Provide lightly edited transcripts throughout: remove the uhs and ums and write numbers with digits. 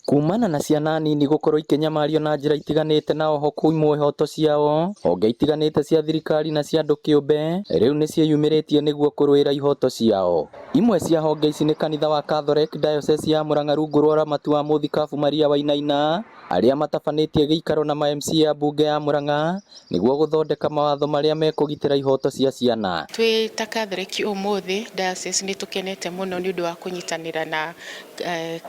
Kumana na ciana nini gũkorwo ikĩnyamario na njĩra itiganĩte na oho kũimwo ihoto ciao, honge itiganĩte cia thirikari na cia andũ kĩũmbe rĩu nĩciĩyumĩrĩtie nĩguo kũrũĩra ihoto ciao. Imwe cia honge ici nĩ kanitha wa Catholic Diocese ya Murang'a rungu rwa ũramati wa mũthikabu Maria Wainaina arĩa matabanĩtie gĩikaro na ma MCA a mbunge ya Murang'a nĩguo gũthondeka mawatho marĩa mekũgitĩra ihoto cia ciana. Twĩ ta Catholic ũmũthĩ diocese nĩ tũkenete mũno nĩ ũndũ wa kũnyitanĩra na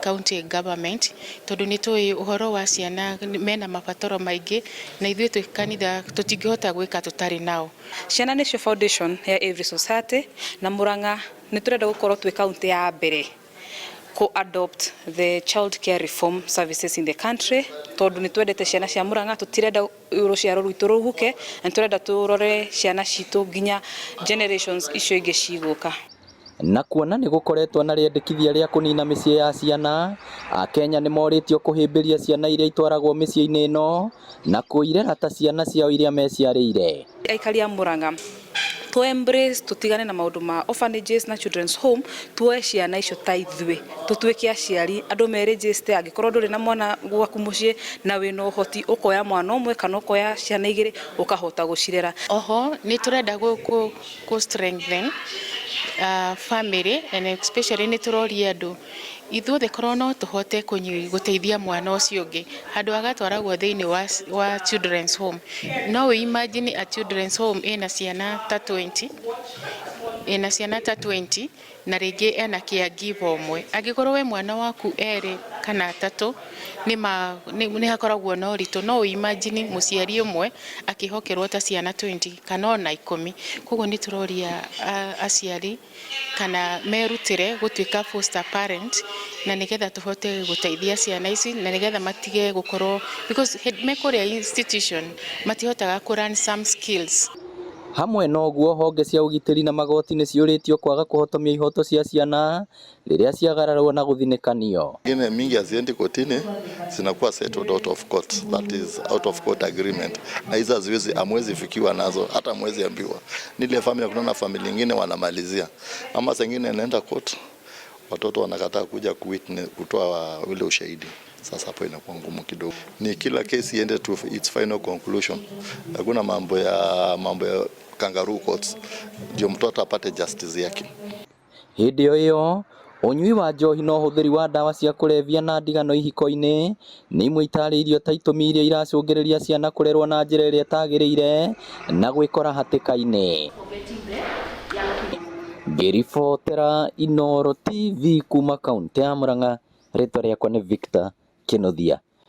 county government, tondũ nĩ tũĩ ũhoro wa ciana mena mabataro maingĩ, na ithuĩ twĩ kanitha tũtingĩhota gwĩka tũtarĩ nao. Ciana nĩcio foundation ya every society, na Murang'a nĩ tũrenda gũkorwo twĩ kaunti ya mbere kũ adopt the child care reform services in the country, tondũ nĩ twendete ciana cia Murang'a, tũtirenda rũciaro rwitũ rũhuke, na nĩ tũrenda tũrore ciana citũ nginya generations icio ingĩ cigũka. Na kuona nĩ gũkoretwo na rĩendekithia rĩa kũnina mĩciĩ ya ciana, Akenya nĩ morĩtio kũhĩmbĩria ciana iria itwaragwo mĩciĩ-inĩ ĩno na kũirera ta ciana ciao iria meciarĩire. Aikari a Murang'a, tũ embrace, tũtigane na maũndũ ma orphanages na children's home, tuoe ciana icio ta ithuĩ, tũtuĩke aciari andũ merĩnjĩte. Angĩkorwo ndũrĩ na mwana gwaku mũciĩ na wĩna ũhoti, ũkoya mwana ũmwe kana ũkoya ciana igĩrĩ, ũkahota gũcirera. Oho nĩ tũrenda kũ strengthen family, and especially nĩ tũroria andũ ithuothe korwo no tũhote gũteithia mwana ũcio ũngĩ handũ agatwaragwo thĩinĩ wa children's home. No wĩ imagine a children's home ĩna ciana ta 20, ĩna ciana ta 20, na rĩngĩ ena caregiver ũmwe. Angĩkorwo we mwana waku erĩ kana atatũ nĩ hakoragwo na ũritũ, no ũ imagine mũciari ũmwe akĩhokerwo ta ciana 20 kana ona 10. Koguo nĩ tũroria aciari kana merutĩre gũtuĩka foster parent, na nĩgetha tũhote gũteithia ciana ici, na nĩgetha matige gũkorwo, because me kũrĩa institution matihotaga kũ learn some skills. Hamwe na ũguo, honge cia ũgitĩri na magoti nĩ ciũrĩtio kwaga kũhotomia ihoto cia ciana rĩrĩa ciagararwo na gũthinĩkanio. Ingine mingi haziendi kotini, zinakuwa settled out of court, that is out of court agreement, na hizo haziwezi, hamwezi fikiwa nazo, hata hamwezi ambiwa. Ni ile family, kuna familia nyingine wanamalizia, ama zingine inaenda court, watoto wanakataa kuja kuwitness, kutoa ule ushahidi. Sasa hapo inakuwa ngumu kidogo. Ni kila kesi iende to its final conclusion. Hakuna mambo ya kangaroo courts, ndio mtoto apate justice yake. Hĩndĩ o ĩyo, ũnyui wa njohi na ũhũthĩri wa ndawa cia kũrebia na ndigano ihiko-inĩ nĩ imwe itarĩirio ta itũmi iria iracũngĩrĩria ciana kũrerwo na njĩra ĩrĩa ĩtagĩrĩire na gwĩkora hatĩka-inĩ. Ngĩribotera Inooro TV kuma kaũntĩ ya Murang'a, rĩtwa rĩakwa nĩ Victor Kĩnuthia.